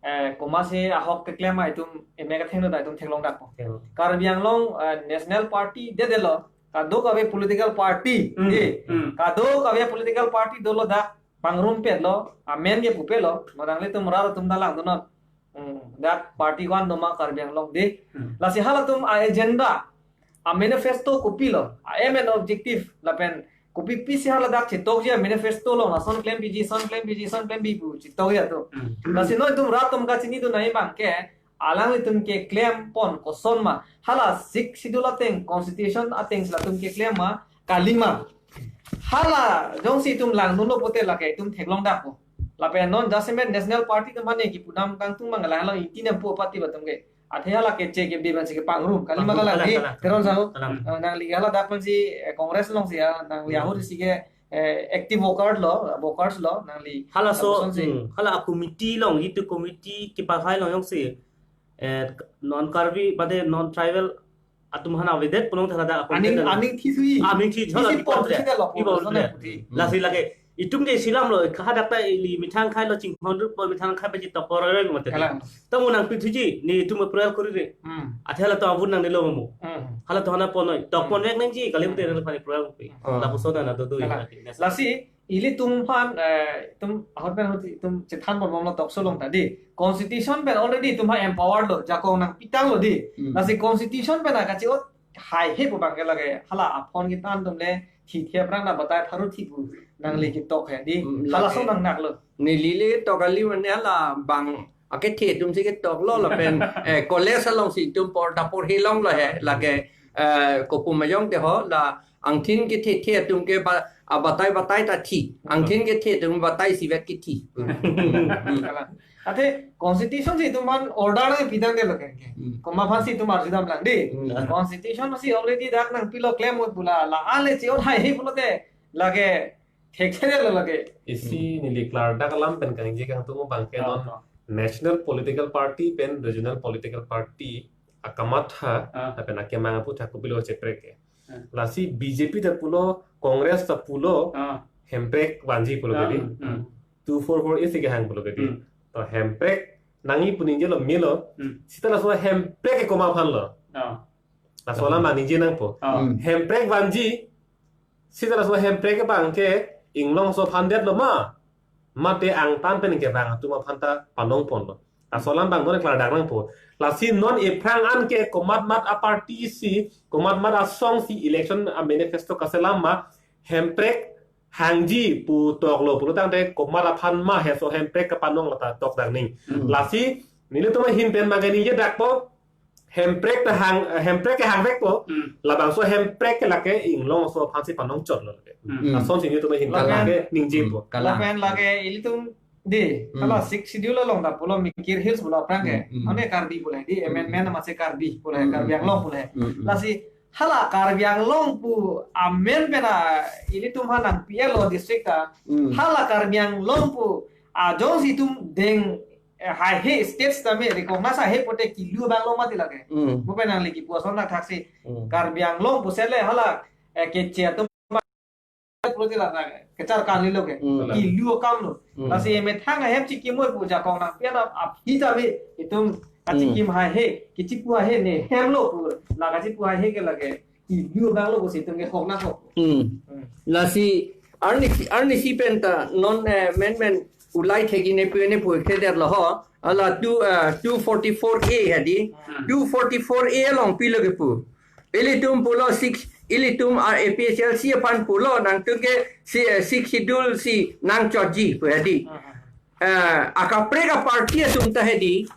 eh, komatsi ahok keklem ma itum eme kathengno ta itum theklongdakpo. Theklong. Karbi Anglong, eh, National Party dedelo, kadokave political party, hmm, eh, hmm, kadokave political party dolo dak pangrumpetlo, amen ke pupelo, mo nanglitum rat atum ta langdunnon. Hmm, dak party ko-an doma Karbi Anglong di. Hmm. Lasi halatum a-agenda, a-manifesto kopilo, a-aim and objective, lapen kopi pisi hala dak chetokji a-manifesto along, lason klempiji, son klempiji, son klempi pu chetokji atum. Hmm. Lasi non itum rat atum kachinidun nangji abang ke, alanglitum keklempon koson ma, hala Sixth Schedule ateng, constitution ateng si latum keklem ma, kalima. Hala jongsi itum langdunlo pulote lake itum theklongdakpo. Lapen non jasemet National Party atum mane kipu dam kangtung abang lahelo ingti nempo party atum ke. Athe hala keche kebe pensi kepangrum. Kalima, pangrum, kalang, kalang, kalang. Teron sahab. Kalang. Eh, nangli hala dak pensi, eh, Congress alongsi ya, nangli, hmm, ahut si ke, eh, active worker lo, workers lo, nangli. Halaso, lapuson si. Hmm, hala committee along, itum committee kepahai along jongsi, eh, non Karbi, bade non tribal atum aphan avedet pulote hala dak aning, committee along aning thi sui. Aning thi, isi hala pon report si de lo, iba report report si de. Lasi lake itum ke isi alam lo, hadak ta ili methang khai lo, chinghon rup methang khai baji tokor roi roi mate. Kalang. Tamo nangpithuji, ne itum approval korire. Hmm. Athe hala to abun nangnelo mo. Hmm. Hala to hana ponnoi. Tok, hmm, ponvek nangji, kali pute, hmm, nang pani approval pi. Hmm. Lapuson na to tu. Kalang. Lasi, ilitum aphan, eh, itum ahut pen ahut itum chethanbomlo talk show along ta di. Constitution pen already itum ha empowered lo, jakong nangpitanglo di. Hmm. Lasi constitution pen akachi-ot haihe pu abang ke lake, hala aphone kethan atum le thithe aphrang na batai pharu thi pu nangli ketok he di. Hmm, halaso lake nangnaklo. Neli le tok kali mane hala bang akethe atum si ketoklo lapen, eh, college alongsi itum por ta porhi longlo he, lake, eh, kopu majong te ho la angthin kethethe atum ke ba, abatai batai ta thi. Angthin kethe atum batai isivet kethi. Kalang. Athe constitution si itum aphan order nangpidamde lo ke. Hmm. Komat aphansi itum arjudam lang di. Hmm. Constitution si already dak nangpilo klem ut pu la, la ale chi-ot haihe pulote lake thekthe lo lake. Isi, hmm, neli klardak alam pen kaningje kangtung abang ke, oh, non, oh, national political party pen regional political party akamatha, Ah. lapen akemang aputhak kopilo cheprek ke. Ah. Lasi B J P ta pulo, Congress ta pulo, Ah. hemprek vanji pulo Ah, kedi. mm. Two four four A si kehang pulo kedi. Mm. To hemprek nangji pu ningjelo melo. Mm. Sita laso hemprek ke komat aphan lo. Ah. Laso alam abang ningje nangpo. Ah. Mm. Hemprek vanji. Sita laso hemprek abang ke inglongso aphan detlo ma, mate angtan pen kevang atum aphan ta panong ponlo. Laso alam abang non klardak nangpo. Lasi non ephrang an ke komat mat a-party si, komat mat asong si election a-manifesto kaselam ma, hemprek hangji pu toklo pulo tangte komat aphan ma heso hemprek kepanong lata tokdak ning. Mm. Lasi nelitum ahin pen maga ningjedakpo, hemprek ta hang, hemprek ke hangvekpo. Mm. Labangso hemprek ke lake inglongso aphan si panong chotlo lake. Mm. Lason si nelitum ahin Kalang. lake ningjepo. Kalang. Lapen lake ilitum de, Hmm. hala Sixth Schedule along ta pulo Mikir Hills pulo aphrang ke. Hmm, hmm. Ane Karbi pulo di, amendment masi Karbi pulo, Hmm, Karbi hmm, Anglong pulo. Hmm, hmm. Lasi hala Karbi Anglong pu amen pen a ilitum hanang P L O district ta. Hmm. Hala Karbi Anglong pu ajong si itum deng eh, haihe state tame recognize haihe pote kilu abang lo mati lake. Hmm. Mo pen nangli kipu ason thaksi. Hmm. Karbi Anglong pu sele hala eh, keche atum pulo tila na kechar kali lo ke. Hmm. Kilu akam lo. Hmm. Lasi methang ahem chikimoi pu jakong nangpi na aphi ta bi itum kachikim haihe, kichipu haihe ne hem lo pu la kachipu haihe ke lake kilu abang lo pusi itum ke hok na hok. Hmm. Lasi arni arni si pen ta non eh, men men ulai thegi ne pu ne pu ke der lo ho. Ala two uh, two forty-four A hadi. Hmm. Two forty-four A along pilo kepu. Ilitum pulo six, ilitum a APHLC aphan pulo nangtum ke si eh, Sixth Schedule si nangchotji pu hadi. Eh, akaprek a-party atum ta hadi.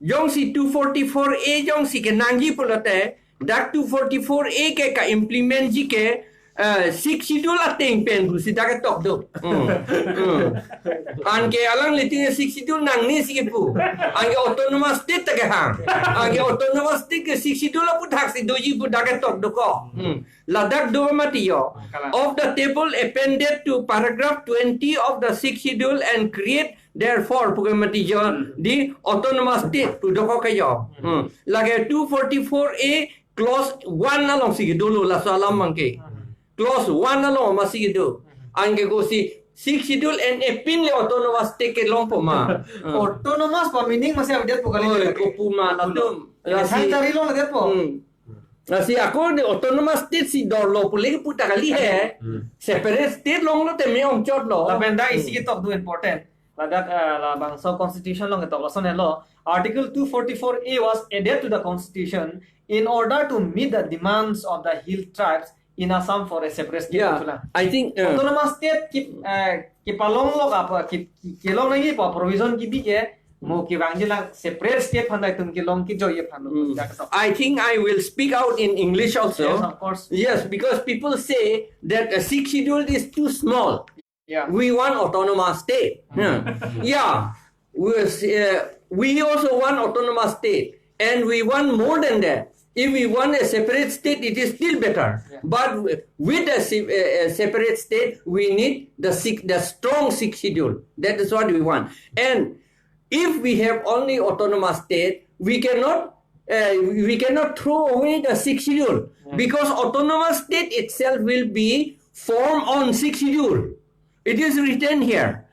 Jongsi two forty-four A jongsi kenangji pulote, dak two forty-four A ke ka-implement ji ke eh, Sixth Schedule ateng pen pusi dak ketok do. Hmm. Hmm. Anke alanglitum Sixth Schedule nangne si kepu. Anke autonomous state ta kehang. Anke autonomous state ke Sixth Schedule aputhak si doji pu dak ketok do ko. Hmm. Ladak do mati yo. Kalang. Of the table appended to paragraph twenty of the Sixth Schedule and create therefore pu ke mati yo Hmm. the autonomous state pu do ko ke yo. Hmm. Lake two forty-four A clause one along si kedo lo laso alam abang ke. Clause one along masi kedo. Anke kosi Sixth Schedule en epin le autonomous state kelongpo ma. Hmm. Autonomous pa meaning masi update pu kali. Oi, kopu ma latum. Lasi Lasi, cari lo update po. Hmm. Lasi ako ni autonomous state si dolo pule puta kali he. Hmm. Separate state longlo te me-ong chotlo. Lapen dak isi ketok do important. Ladak eh, labangso constitution along ketok lason helo. Article two forty-four A was added to the constitution in order to meet the demands of the hill tribes in Assam for a separate state. Yeah, Itulah. I think uh, Autonomous state ki eh, kipalong lo apa ki ki- kelong lagi pa provision kibi ke mo kevangji lang separate state aphan itum kelong kejoi aphan lo. Mm. Dak ketok. I think I will speak out in English Yes, also. Of course. Yes, because people say that a Sixth Schedule is too small. Yeah. We want autonomous state. Hmm. Yeah. We, uh, we also want autonomous state. And we want more than that. If we want a separate state, it is still better. Yeah. But with a, se- a, a separate state, we need the six, the strong Sixth Schedule. That is what we want. And if we have only autonomous state, we cannot uh, we cannot throw away the Sixth Schedule. Yeah. Because autonomous state itself will be formed on Sixth Schedule. It is written here.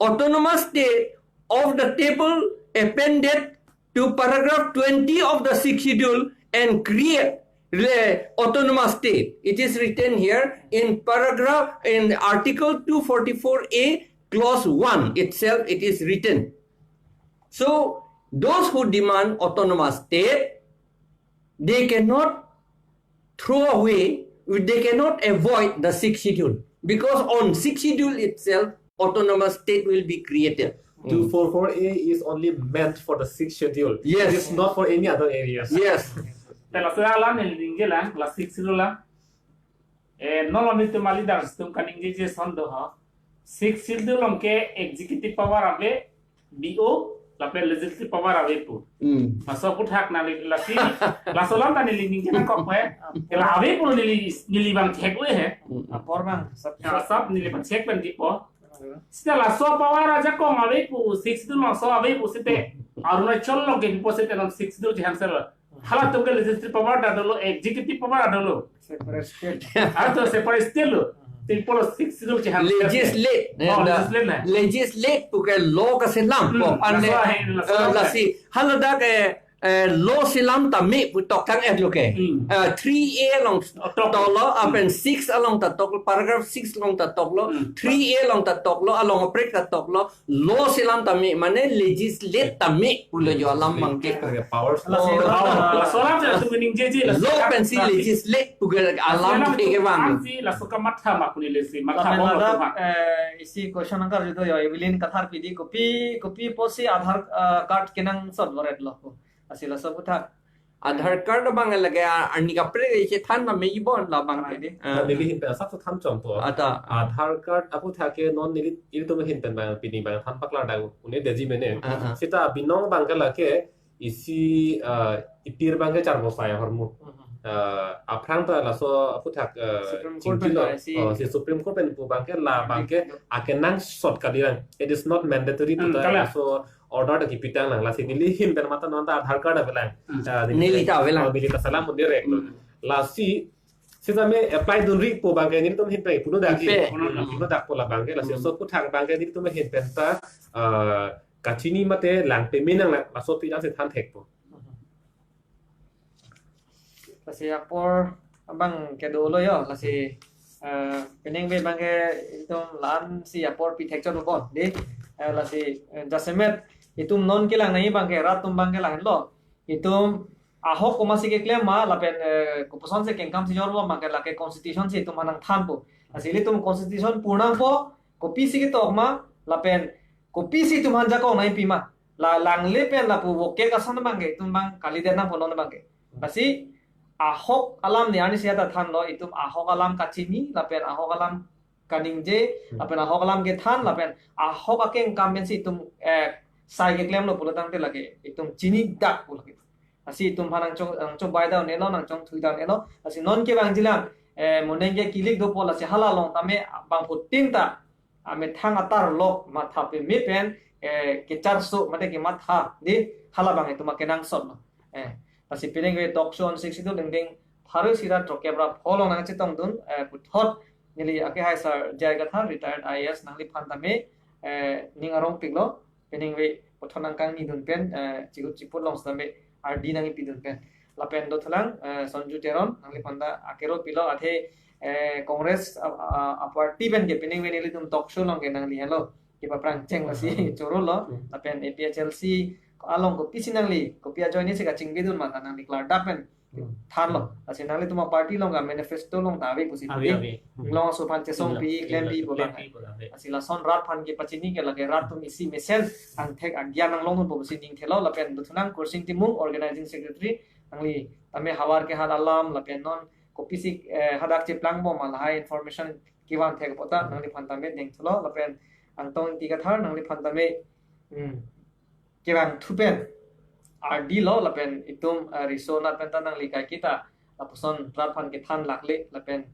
Autonomous state of the table appended to paragraph twenty of the Sixth Schedule and create le autonomous state. It is written here in paragraph in article two forty-four A clause one itself. It is written. So those who demand autonomous state, they cannot throw away, they cannot avoid the Sixth Schedule, because on Sixth Schedule itself, autonomous state will be created. Two four four A is only meant for the Sixth Schedule. Yes. It's not for any other areas. Yes. Te laso alam neli ningje lang, la Sixth Schedule la. Eh, non lo nelitum a-leaders atum kaningjeje ason do ha. Sixth Schedule along ke executive power ave, B O, lapen legislative power ave pu. Mm. Laso aputhak neli lasi, laso alam ta neli ningje nangkok he. Ke la ave pu neli, neli bang chek we he. Apor bang. Sab- Ya, sab neli bang chek pen di po. Sita laso power ajakong ave pu, Sixth Schedule laso ave pu site. Arunachal along ke po site non Sixth Schedule chehang sel. Halatum ke legislative power ta dolo, executive power ta dolo. Separate state. Ato separate state lo. Te pulo Sixth Schedule chehang. Legislate. Oh, legislate na. Legislate puke law kaselam po. Hmm, Ane laso ahin, laso eh, ahin. Lasi haladak eh, eh, law selam tame pu toktang et lo ke. Hmm. Eh, three A along Oh, tok. toklo, apen six along ta toklo, paragraph six along ta toklo, Hmm. three A along ta toklo, along aprek ta toklo, law selam tame, mane legislate tame pulo jo alam abangke. Ke powers Lasi lo. Oh, laso alam sa tu meaning je je, laso Law alam pensi sa. Legislate puke alam ke ke bang. Pensi laso kamatha ma kuni lesi, matha Lapen bom ladak latum ha. Eh, isi question angkar judo yo, Evelyn Kathar pidi, kopi kopi pusi Aadhaar eh, card kenangsot varet lo. Lasi laso aputhak. Aadhaar card abang lake ah, arni kaprek chethan ma me ibon labang ke. Adi. Ah. Neli ahin pen asap than chom po. Ata. Aadhaar card aputhak ke non neli, ilitum ahin pen bang pini bang than paklar dang une deji mene. Ah, ah. Seta binong abangke lake isi ah, ipir abangke charbosai ahormu. Ah, aphrang ta laso aputhak ah, Supreme Court chingki lo. pen isi. Oh, si Supreme Court pen pu abangke labangke akenangsot kalilang. It is not mandatory Hmm, puta kalang. Laso order ta kipitang lang. Lasi neli ahin pen mata non ta Aadhaar card avelang. Hmm. Ah, Neli ta avelang. Oh, neli ta salam un direct lo. Hmm. Lasi seta me apply dunri pu abangke nelitum ahin pen puno dak. Ipe. Hmm, puno dak po labangke lasi Hmm. so aputhak abangke nelitum ahin pen ta ah, kachini mate lang peme nang lang laso pi dang si than thek po. Lasi apor abang kedo lo yo, lasi eh, peningve abangke itum la-an si apor pi thek chot bon di. Eh, lasi eh, jasemet itum non kelang nai abangke rat atum abangke lahenlo. Itum ahok komatsi keklem ma lapen eh, kopuson si kengkam si jor lo abangke lake constitution si itum aphan nangthanpo. Lasi ilitum constitution purnangpo, kopisi ketok ma lapen kopisi itum aphan jakong nangpi ma. La langle pen lapu voke kason abangke itum abang kalidet nangpo non abangke. Lasi ahok alam ni arni siya ta thanlo, itum ahok alam kachini lapen ahok alam kaningje lapen ahok alam kethan lapen ahok akengkam pensi itum eh, sai keklemlo pulo tangte lake itum chini dak pulo ke. Lasi itum aphan nangchong nangchongbai dam un-elo, nangchongthui dam un-elo. Lasi non kevangjilang eh, moneng ke kilik dopo, lasi hala along tame bangphutin ta amethang atar lok matha peme pen eh, kecharso mate kematha di, hala abang itum akenangsot lo. Eh, lasi peningve talk show on Sixth Schedule ingdeng pharo isi ra throkep ra pho along nangchetongdun eh, puthot neli akehai Sir J I Kathar, retired I A S, nangliphan tame eh, ning arongpiklo. Peningve puthot nangkangnidun pen eh, chihut chiput along sitame ardi nangkipidun pen. Lapen dothulang eh, Sonju Teron, nangliphan ta akero pilo, athe eh, Congress a, a, a party pen ke peningve nelitum talk show along ke nangli helo. Kipa prang cheng lasi choro lo. Lapen A P H L C along kopisi nangli, kopi ajoine si kachingbidun ma ta nangli klardak pen thanlo. Lasi nanglitum a party along ka manifesto along ta ave pusi. Ave, ave. Longso aphan chesongpi, klempi, bolang. Klempi, bolang, ave. Lasi lason rat aphan kepachini ke lake rat atum isi mesen angthek agyan nanglongdunpo pusi ningthelo. Lapen dothulang Kursing Timung, organizing secretary, nangli tame havar ke hal alam lapen non kopisi eh, hadak cheplang bom ma lahai information kevan thek apot ta nangliphan tame dengthulo, lapen Angtong Ingti Kathar, nangliphan tame hmm, kevangthu pen ardi lo lapen itum eh, riso anat pen ta nangli kaiketa lapuson rat aphan kethan lakle lapen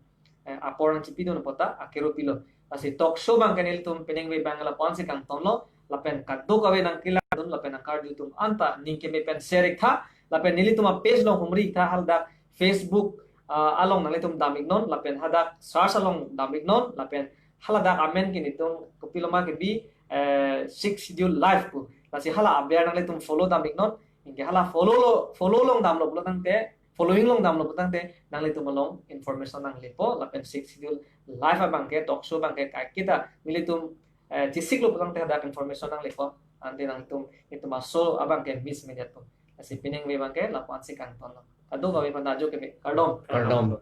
eh, apor nangchipidun apot ta akero pilo. Lasi talk show abangke nelitum peningve abang lapu-an si kangtonlo, lapen kadokave nangkelangdun lapen nangkarju atum anta ning keme pen share iktha, lapen nelitum a page along humri iktha, haladak Facebook ah, along nanglitum dam iknon, lapen hadak search along dam iknon, lapen haladak amen ke nelitum kopiloma kebi eh, Sixth Schedule Live pu. Lasi hala aber nanglitum follow dam iknon, anke hala follow lo, follow along damlo pulo tangte, following along damlo pulo tangte nanglitum along information nanglepo, lapen Sixth Schedule Live abangke, talk show abangke kaiketa nelitum eh, chesiklo pulo tangte hadak information nanglepo, ante nangtum itum a show abangke miss mediapo. Lasi peningve abangke lapu-an si kangtonlo. Kadokave aphan ta ajo keme, kardom. Kardom.